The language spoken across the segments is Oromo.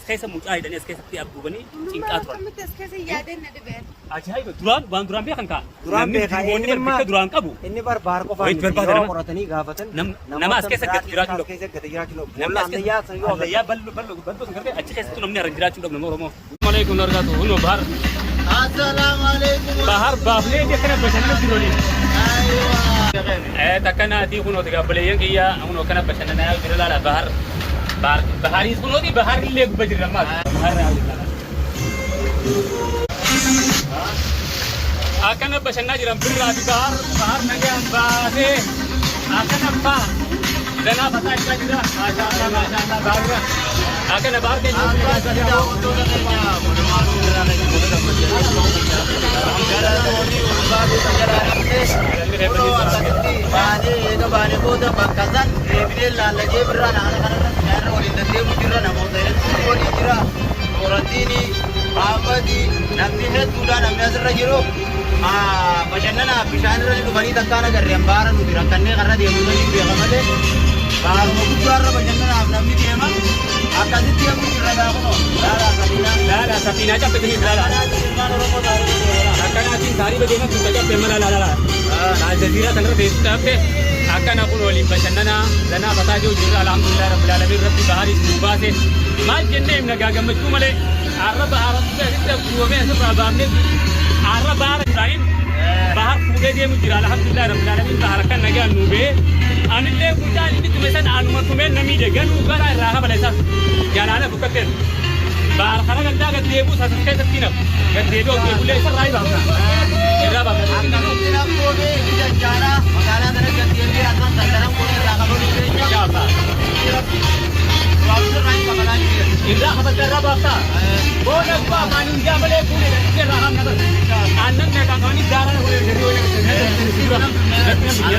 Keessa mucaa hidhanii as keessatti abduubanii cinqaa turan. Akkamitti as keessa yaadeen na dhibeen. Ajaa'iba, duraan waan duraan beekan kaa. Duraan Namni beekaa mujrimoonni inni bar bikka duraan qabu. Inni barbaar qofaan Wayit miti barbaada yoo nama. qoratanii gaafatan Nama as keessa gad jiraachuu as dhabu. keessa gad jiraachuu dhabu. Namni Boolla as keessa ammayyaa san yoo ammayyaa bal'oo bal'oo bal'oo sun gartee achi keessattuu namni haran jiraachuu dhabu nama Oromoo. Maleekum argaatu hunoo bahar. Assalamu alaikum. Bahar baafnee akkana bashannana jiru waliin. Takkanaatii kunooti gaabboleeyyan kiyya kunoo akkana bashannanaa jira laala bahar. Bahariis kunooti baharillee gubba jirra ammaas. Bahar akkana bashannaa jiran birraa fi bahar bahar nagaan baasee akkana faa zanaa fataa isaa jira. Maashaa Allah, maashaa Allah, bahar akkana bahar keenya. Daawwattoota keenya walumaanuu irraa kan jiru galatoonni ulfaatu jalaa dhabne kunoo akkasitti baanee eega baanee booda bakka san deebinee laallajee birraa naannoo kanarra bishaan irra waliin deddeemu jirra. Namoota hedduutu waliin jira. Nuuraddiini, Muhammadi, namni hedduudha namni asirra jiru. Bashannanaaf bishaan irra ni dhufanii takkaan agarre baara nuti rakkannee karra deemu sanii beeka malee baaruma guddaarra bashannanaaf namni deema. Akkasitti deemu jirra gaa kunoo. Laalaa sabiinaa. Laala safiinaa cabbe laala. Ilmaan Oromoo taarifa deema. Akkanaatiin taarifa deemaa tun cabbe mala laala laala. Aljazeeraa tanarra teessu cabbe akkana kun waliin bashannanaa zanaa fataa jiru jirra. Alhamdulillah rabbil alamin, rabbi baharis nuu baase. Maal jennee himna gaa gammachuu malee? Arra bahara asitti abduwamee asirraa baafnee arra bahara Ibrahim bahar fuudhee deemu jira. Alhamdulillah rabbil alamin, bahara kan nagaan nuu ba'e. Anillee mucaan inni tume san anuma tumeen na miidhe ganuu gara irraa kabala isaas jalaala bukkatteen. Bahar kana gandaa gad deebi'u sasas keessatti nafu gad deebi'u deebi'ullee isarraa baafna irraa baafna. Akkasitti lakkoofee itti dachaaraa magaalaa sana gad deebi'ee akkan tantaran godhee irraa kabaluu keenya. Inshallah. Sirraa hin kabalaa jiru. Irraa kabalta, irraa baafta. Booda abbaa afaaniin jaa malee fuudhee irraa hamna bara. Aannan meeqaan qabanii daaraa godhee jarri wayii.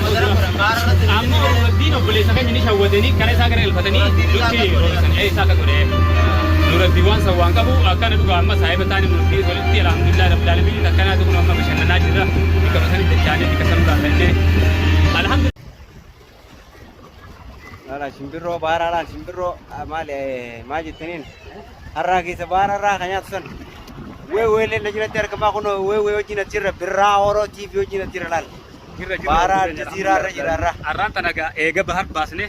Amma Nuraddiin obboleessa keenya ni shawwatanii kara isaa gara galfatanii nutti roorrisan. Ee, isaa akka godhe. Nuraddiin waan san waan qabu akkana dhugaa amma saahiba taane Nuraddiin walitti. Alhamdulillah rabbil alamin, akkanaatu kun amma bashannanaa jirra. Bikka sanitti dachaanee bikka san laallannee. Alhamdulillah. Laala shimbirroo baaraa, laala shimbirroo maali maal jettaniin har'aa keessa baararraa kan nyaatu san weewweellee na jiratti argamaa kun weewwee wajjin achirra birraa horoo TV wajjin achirra laala. Jirra, jirra. Baaraa Aljazeeraa irra jira irra. Arraan tana egaa eega bahar baasne,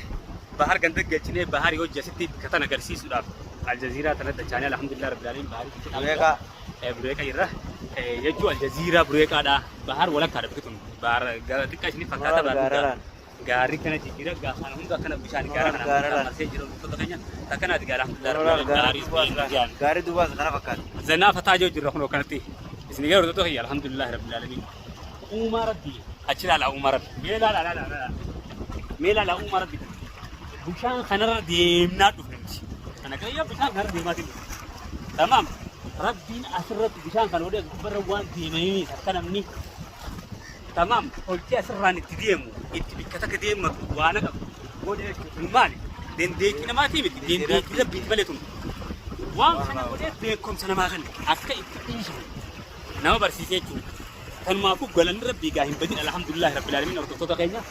bahar ganda galchinee baharii hojii asitti bikka tana agarsiisuudhaaf Aljazeeraa tana dachaanee. Alhamdulillah rabbil alamin, baharii itti Bureeqaa. Bureeqa irra jechuu Aljazeeraa bureeqaadha. Bahar walakkaadha bikki tun. Bahar xiqqaa isiniif fakkaata bahar guddaa. Gaararaan. Gaarri kana jijjiira gaafaan hunda akkana bishaan gaara kana Gaararaan. marsee jira hordoftoota keenya. Takkanaati gaara, alhamdulillah rabbil alamin, baharii Gaarri Gaarri duubaas kana fakkaata. Zanaa fataa jiru jirra kun akkanatti. Isin gara hordoftoota kiyya, alhamdulillah rabbil alamin. Uumaa rabbi achi ilaala, uumaa rabbi. Mee ilaala, ilaala, ilaala. Mee ilaala uumaa rabbi. Bishaan kanarra deemnaa dhufne nuti. Kana gayya bishaan kanarra deemaa dhufne. Tamaam. Rabbiin asirratti bishaan kana odee gubbarra waan deemanii akka namni tamaam tolchee asirraan itti deemu itti bikka takka deematu waan qabu. Godhee jechuun maali? Dandeettii namaatii miti. Dandeettii rabbiiti malee tun. Waan kana godhee beekumsa namaa kenna. Akka itti dhiisamu nama barsiisee jechuudha. Kanumaafuu galanni rabbii gaa hin badin, alhamdulillahi rabbil alamin. Hordoftoota keenya,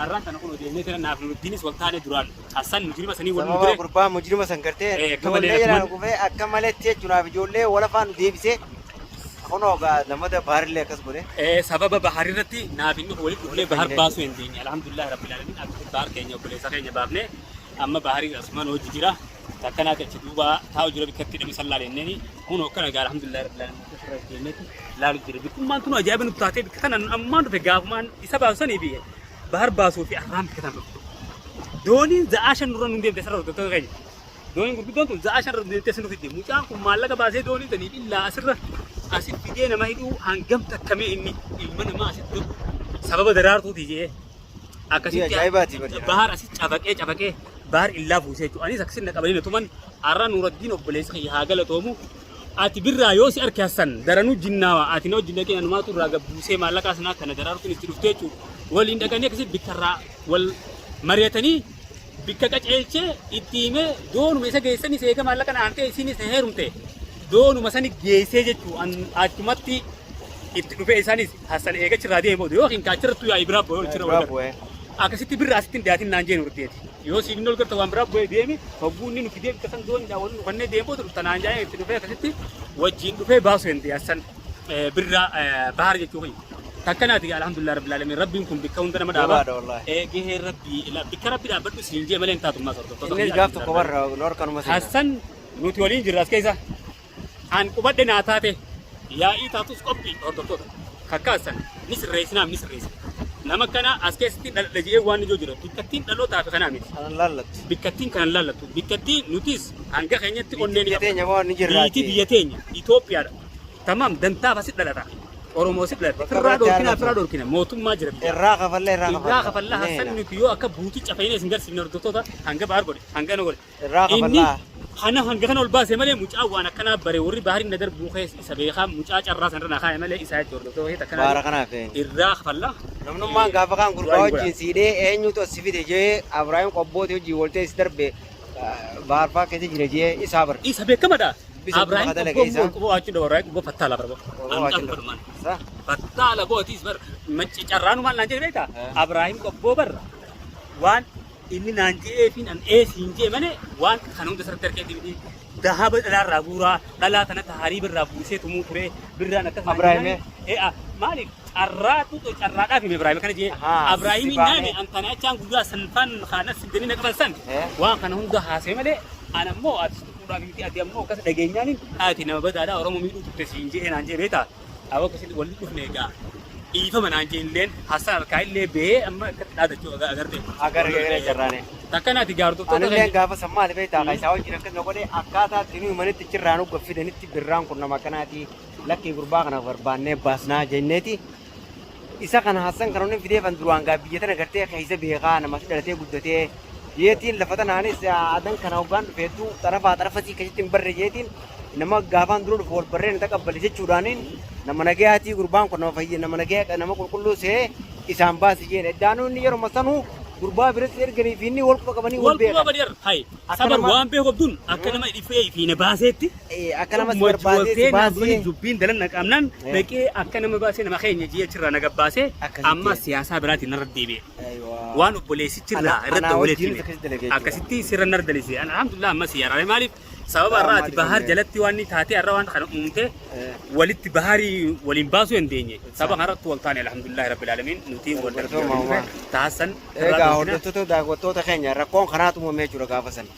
arraan kana kun deemnee tana naaf Nuruddiinis wal taane duraan Hassan mujrima sanii wal Sababa mudure. Gurbaa mujrima san gartee Akka malee ijoollee jedhaan natuman- kufee akka maletti jechuudhaaf ijoollee walafaa nu deebisee kunoo gaa namoota baarillee akkas godhe. Sababa bahar irratti naaf inni walitti dhufnee bahar baasuu hin deenye. Alhamdulillahi rabbil alamin, akka bahar keenya obboleessa keenya baafnee amma baharii asumaan hojii jira. Takkanaati achi duuba taa'u jira bikka itti hidhame san laalenneen kun akkana gaa, alhamdulillahi rabbil alamin, asirra deemneeti laalu jira. Bikkummaan tun ajaa'iba nutti taatee bikka tana ammaan dhufe gaafumaan isa baasu sanii fi bahar baasuu fi arraan bikka tana dhufe. Dooniin za'aa 5 nurra nun deemte asirra, hordoftoota keenya. Dooniin gurguddoon tun za'aa 5 irra deemtee sin fidde. Mucaan kun maallaqa baasee doonii saniif illaa asirra asit fidee nama hidhuu hangam takkamee inni ilma namaa asitti gahu sababa daraartuuti jee. Akkasitti Ajaa'ibaati bar jedhama. Bahar asit cafaqee cafaqee bahar illaa buusee jechuudha. Anis akkasitti na qabanii na tuman. Har'a Nuuraddiin obboleessi kiyya haa galatoomu. Ati birraa yoo si arke Hassan daranuu jinnaawa ati na wajjin dhaqee anumaatu irraa gad buusee maallaqaa sanaa kana daraartuun itti dhuftee jechuudha. Waliin dhaqanii akkasitti bikkarraa wal mari'atanii bikka qaceelchee itti himee doonuma isa geessanis eega maallaqa naan ta'e isinis na heerumte doonuma sani geessee jechuu achumatti itti dhufee isaanis Hassan eega achirraa deeme booda yookiin ka achirrattuu yaa'ii biraa bu'ee achirra wal Biraa bu'ee. Akkasitti birra asitti hin dhiyaatin naan jeen hurteeti. Yoo signal garta waan biraa bu'ee deemi, hogguu inni nu fidee bikka san doon wal nu kannee deemuu dhufta naan jaa'ee itti dhufee akkasitti wajjin dhufee baasuu hin dhiyaassan birra bahar jechuu kiyya. Takkanaati alhamdulillah rabbil alamin, Rabbiin kun bikka hunda nama dhaaba. Jabaadha wallaahi. Gahee Rabbii bikka Rabbi dhaabbadhu siin jee malee hin taatu ammaas hordoftoota. Innis gaaf tokko barra noorkanuma seena. Hassan nuti waliin jirra as keessa. An qubadhe naa taate yaa'ii taatus qophii hordoftoota. Kakkaasan ni sirreessinaaf ni sirreessina. Nama kana as keessatti dhaladha jedhee waan ijoo jira. Bikkattiin dhalootaa fi kanaa miti. Kanan laallattu. Bikkattiin kanan laallattu. Bikkattiin nutis hanga keenyatti onnee ni Biyya qabna. teenya moo ni jirraati. Biyyiti biyya teenya Itoophiyaadha. Tamaam dantaaf asit dhalata. Oromoo asit dhalata. Bakka Firraa biratti dhorkina argatu. firraa dhorkina mootummaa jira biyya. Irraa kafallee irraa kafalla. Irraa kafallaa Hassan nuti yoo akka buutii cafeenee isin garsiifne hordoftoota, hanga baar godhe hanga na godhe. Irraa Inni kafallaa. kana hanga kana ol baase malee mucaa waan akkanaa bare warri baharin na darbuu keessa isa beekaa mucaa carraa sanarra na kaa'e malee isaa jechuudha hordoftoota keessa akkanaa Baara kanaaf. Irraa kafallaa. Namnummaan gaafa kaan gurbaa Du'aa hin wajjin siidhee eenyutu as si fide jee Abiraahim Qobbooti wajjin waltee si darbe baarfaa keessa jira jee isaa bara. Isa beekamadha. Bisa Abrahaam kuma Qobboo isaa. Qobboo achi dha Qobboo fattaala barba. Qobboo. Sa? Fattaala bootis bar manci carraanu maal naan jedhe beektaa? Eh. Abrahaam Qobboo barra waan inni naan je'ee fi an ee siin je'e malee waan kana hunda sirriitti harkee miti. Dahaba dhalaarraa guuraa dhalaa tana taharii birraa buusee tumuu ture birraan akkas naan Abrahaam, jennaan, ee maaliif carraatu carraadhaaf hime Ibraahim kana jee Ahaa, Abrahaamiin si baanee. naame an tana achaan guyyaa sanfaan kaanas siddanii na qaban san Eh. waan kana hunda haasee malee an ammoo ati tuquudhaaf miti, ati ammoo akkas dhageenyaan ati nama badaadha, Oromoo miidhuu turte siin je'ee naan jee beektaa. Awwa akkasitti walitti dhufne egaa dhiifama naan jee illeen Hassan harkaa illee ba'ee amma akkatti dhaadachuu agarte. Agarre agarre carraane. Takkanaati gaartottoota Anillee gaafa san maali beektaa kan isaa wajjin akkas na godhe akkaataa itti nuyi manitti achirraa nu gaffidanitti birraan kun nama akkanaati, lakkii gurbaa kana barbaannee baasnaa jenneeti. Isa kana Hassan kan inni fideefan duraan gaa biyya tana gartee keessa beekaa nama si dhalatee guddatee jeetiin lafa tanaanis adan kana hoggaan dhufeettu xarafaa xarafasii akkasitti hin barre jeetiin nama gaafaan dura dhufu wal barree na taqabbale jechuudhaaniin nama nagayaatii gurbaan kun nama fayya nama nagaya nama qulqulluu see isaan baasi jeen eddaanuu inni yeroo sanuu gurbaa biratti erganii fi inni wal quba qabanii wal Wal quba beekan. badi hay Akka sabar waan beeku qabduun akka nama dhifee fi na baaseetti. Akka nama si barbaadee si baasee. Dubbiin dalan na qaamnaan dhaqee akka nama baasee nama keenya ji'a achirraa na gabbaasee Akkasitti. amma siyaasaa biraatiin narra deebi'e. Aywa. Waan obboleessichirraa irratti Anaa walitti wajjin hime. akkasitti dalagee jechuudha. Akkasitti sirra narra dalise. Alhamdulillah amma si yaraare, maaliif sababa Amma irraa ati bahar dhufame. jalatti waan inni taatee har'a waan kana uumte walitti baharii waliin baasuu hin dandeenye. Saba kanarratti wal taane, alhamdulillah rabbil alamin, nuti wal Galatooma uumaa. taasan. Egaa hordoftoota daawwattoota keenya, rakkoon kanaatu uumamee jechuudha gaafa sana.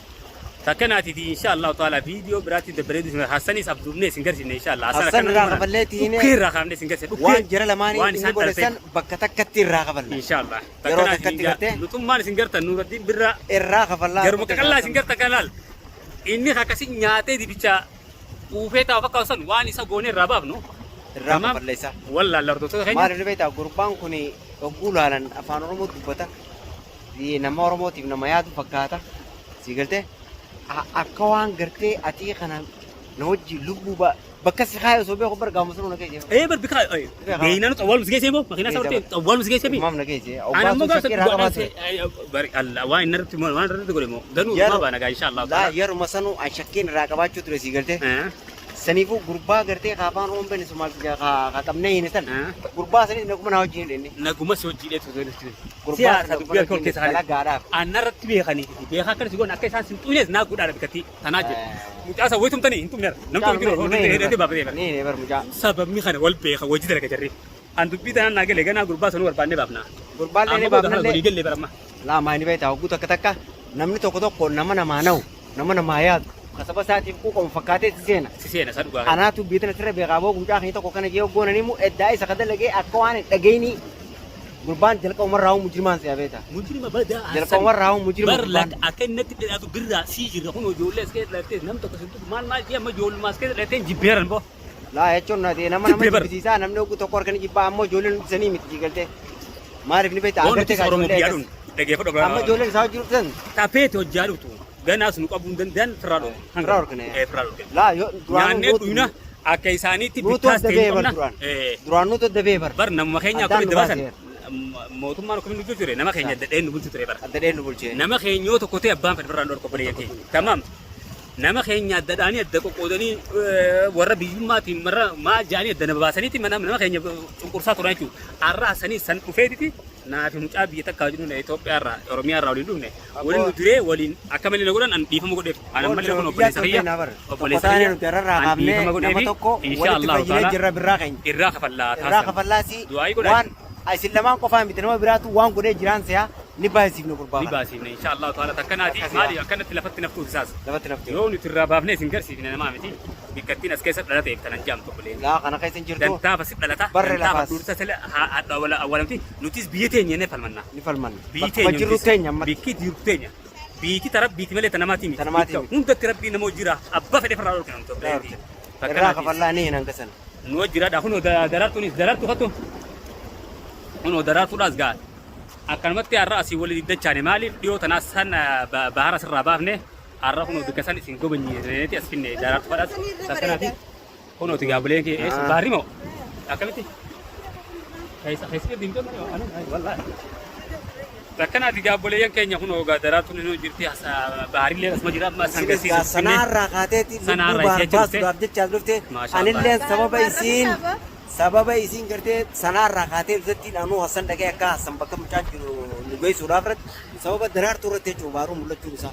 Takkanaatiiti insha Allah taala viidiyoo biraatti dabbareedu Hassanis abduubnee isin garsiifne insha Allah. Hassan irraa kafallee tiinee dhukkee irraa kaafnee isin garsiifne. Waan jara lamaanii waan inni isaan godhe dhalate san bakka takkatti irraa kafalla. Insha Allah. Yeroo takkatti gartee? Nutummaan isin gartan Nuuraddiin Birraa Irraa kafallaa. Garuma qaqallaa isin gartan kanaal inni akkasi nyaatee dibicha quufee taa'u fakkaatu san waan isa goonee irraa baafnu. Irraa Tamaam. kafalla isaa. Wallaalla hordoftoota keenya. Maal irra beektaa, gurbaan kun hogguu laalan afaan Oromoo dubbata. Nama Oromootiif nama yaadu fakkaata. Si galtee akka waan gartee atii kana na wajjin lubbuu bakka si kaayee osoo beeku bar gaafuma sanuu na geesse. Ee bar bika beeynaan xawwaalu si geessee moo makiinaa isaa hortee xawwaalu si geessee mi? Maaf na geesse. Ana ammoo Oggaasuu gaafa shakkii irraa qabaa ture. bari Allah waan inni irratti waan irratti godhe moo ganuu maa baana gaa insha Allah. Laa, yeruma sanuu an shakkiin irraa qabaachuu ture, si galtee. Saniifuu gurbaa gartee ka afaan Oromoo beekne Somaal ka qabnee hin san. Gurbaa sanis naguma naa wajjin hidhenne. Naguma si hojii dheetu. Gurbaa Siyaasa sana dubbii harka ol keessa dalagaadhaaf. Annarratti beekanii beekaa akkana si goon akka isaan sin xuqnes naa godhaadha bikkattii tanaa jedhu. Mucaa san wayitumtanii hin tumneera. Namni tokko jiru hidhatee baafatee bara. Ni ni bar mucaa. Sababni kana wal beeka wajji dalaga jarri. An dubbii tanaan naa galee ganaa gurbaa sanuu barbaannee baafna. Gurbaan Amma illee booda kana baafnallee. walii gallee baramma. Laa, maal beektaa, hogguu takka takka namni tokko tokko nama namaa na'u, nama namaa yaadu, kasaba isaatiif quuqamu fakkaatee si seena. Si seena isa dhugaa. Anaatu biyya tana sirra beekaa boo mucaa keenya tokko kana jee hoggoonanii immoo eddaa isa ka dalagee akka waan hin dhageenii gurbaan jalqabumarraa mujrimaan si'a beektaa. Mujrima badaa. Jalqabumarraa mujrima Bar gurbaan. Akka inni natti dhadhaatu birraa sii jirra kun ijoollee as keessa dhalatee nam tokko sin tuqu maal maal jee amma ijoollummaa as keessa dhalatee jibbeeran boo. Laa jechuun nati nama nama Jibbee bar. jibbisiisaa, namni hogguu tokko harka ni jibbaa, ammoo ijoolleen hundi sanii miti galtee. Maaliif ni beektaa Waan agartee nuti kaa Oromoo ijoollee biyyaa akkas. dhuun dhageeffadhu. Amma ijoolleen isaa hojii dhuftan. Tapeeti hojjaa dhuftu ganaas nu qabuu hin danda'an firraa dhoofu. Firraa dhorkine. Ee, firraa dhorkine. Laa yoo duraanuu Nyaannee dhuyna akka isaaniitti nuutu bittaas adda ta'e ba'ee hin bar qabna. duraan. Ee, Duraan nuutu adda ba'ee bar. Bar namuma keenya Addaan akkamitti nu dabaasan baaseera. Mootummaan akkamitti nu bulchu ture, nama keenya dadheen nu bulchu ture bara. Adda dheen nu bulchee. Nama keenya yoo tokko ta'e abbaan fedhe birraan dhorka obboleeyyan keenya. Tamaam. Nama keenya adda dhaanii adda qoqqoodanii warra biyyummaatiin warra maal jedhanii adda nama baasaniiti nama keenya cunqursaa turan jechuudha. Har'a sanii san dhufeetiti Naa fi mucaa biyya takkaa wajjin dhufne Itoophiyaa irraa Oromiyaa irraa waliin dhufne waliin nu diree waliin akka malee na godhan an dhiifama godheef. An ammallee kun obboleessa kiyya obboleessa kiyya nuti irraa an kaafnee dhiifama nama godheefi tokko insha walitti Allahu fayyinee ta'ala jirra birraa keenya. irraa kafallaa Irraa taasisan. kafallaasi Du'aa'ii godhaa. waan isin lamaan qofaa miti nama biraatu waan godhee jiraan se'a ni baasifne gurbaa Ni kana. baasifne insha Allahu ta'ala takkanaati Akkasii maali yaa. akkanatti lafatti naftuuf isaas. Lafatti naftu. Yoo nuti irraa baafnee isin garsiifne namaa miti bikkattiin as keessa dhalateef tanan jaamtu obboleen. Laa kana keessa hin jirtu Dantaaf asi dhalata Barri dantaaf lafaas. dursa sila awwalamti nutis biyya teenya jennee falmanna. ni falmanna. Biyyi Bakkuma teenya jirru nutis teenya ammatti. bikki jirtu teenya. Biiti tara biiti malee ta namaatii miti. Ta namaatii Bikka miti. hundatti rabbii nama jira abbaa fedhe farraa dhorkina nuti obboleettii. Irraa Takkanaatiis. kafallaa ni hin hanga sana. Nu jiraadha kunoo daraartuunis daraartuu hattu kunoo daraartuudhaas gaa akkanumatti har'a asii waliin dachaane maaliif dhiyoo tanaas san bahara sirraa baafne har'a kunoo bikka san isin gobanyiineeti as finne daraartuu fadhaas takkanaati kunoo tigaabuleen kee eessa baharri moo akkamitti keessa keessa deemtee malee anu wallaahi takkanaati gaabboleeyyan keenya kunoo gaa daraartuun inuu jirti baharillee asuma jira amma san Isinis garsiisuuf gaa finne sanaarraa kaateeti lubbuu Sanaarraa baar ishee achi dhufte. baasuudhaaf jecha as dhufte. Maasha Allah. Anilleen sababa isiin sababa isiin gartee sanaarraa kaatee dhuftetti anuu Hassan dhaqee akka Hassan bakka mucaan jiru nu geessuudhaaf irratti sababa daraartuu irratti jechuudha baaruu mul'achuun isaa.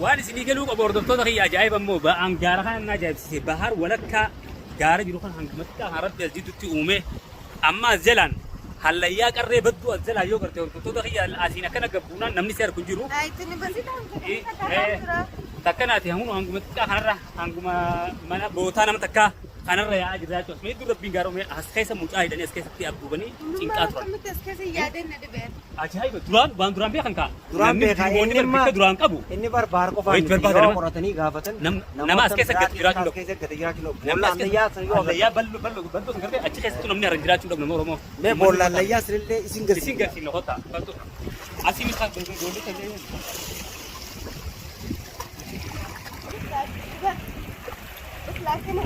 Waan isinii galuu qabu hordoftoota kiyya ajaa'iba immoo ba'aan gaara kana na ajaa'ibsiise bahar walakkaa gaara jiru kan hangumatti kan rabbi as jidduutti uume amma as jalaan hallayyaa qarree badduu as jalaan yoo garte hordoftoota kiyya asiin akkana gabbuunaan namni si argu hin jiru. Takkanaati hanguma xiqqaa kanarra hanguma mana bootaa nama takkaa kanarra yaa'aa jirra jechuudha. Asuma hedduu rabbiin gaara uume as keessa mucaa hidhanii as keessatti abduubanii cinqaa turan. Ajaa'iba duraan waan duraan beekan kaa. Duraan Namni beekaa jirmoonni inni bar bikka duraan qabu. Inni bar baar qofaan Wayitti miti barbaada yoo nama. qoratanii gaafatan Nama as keessa gad jiraachuu as dhabu. keessa gad jiraachuu dhabu. Namni Boolla as keessa ammayyaa san yoo hallayyaa bal'oo bal'oo bal'oo san gartee achi keessattuu namni har'a jiraachuu dhabu nama Oromoo. Mee boolla ammayyaa sanillee isin Isin garsiisa. garsiifna kottaa. Bal'oo. Asii misaan ijoollee kan jedhamu.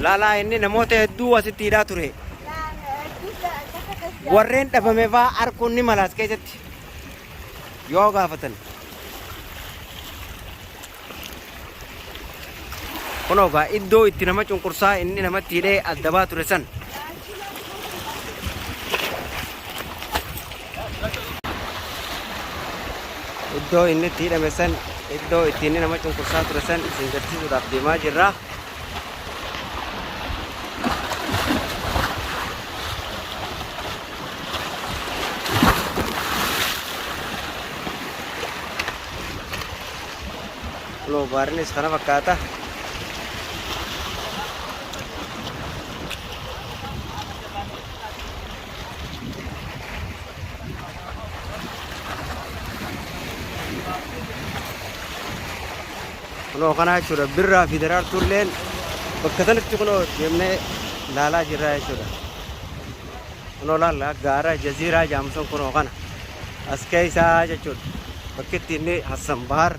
Laalaa inni namoota hedduu asitti hidhaa ture. Warreen dhabame fa'aa arguun ni mala as keessatti yoo gaafatan. Kunoo gaa iddoo itti nama cunqursaa inni namatti hidhee addabaa ture san. Iddoo inni itti hidhame san iddoo itti inni nama cunqursaa ture san isin garsiisuudhaaf deemaa jirra. Kunoo baarinis kana fakkaata. Kunoo kana jechuudha birraa fi daraartuulleen bakka sanatti kunoo deemnee laalaa jirra jechuudha. Kunoo laalla gaara jaziiraa jedhamu sun kunoo kana as keessaa jechuudha. Bakki itti inni Hassan Bahar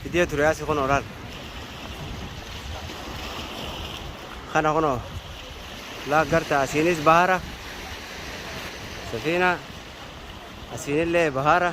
fidee ture asi kunoo laalla. Kana kunoo laa garta asiinis bahara safiina asiinillee bahara.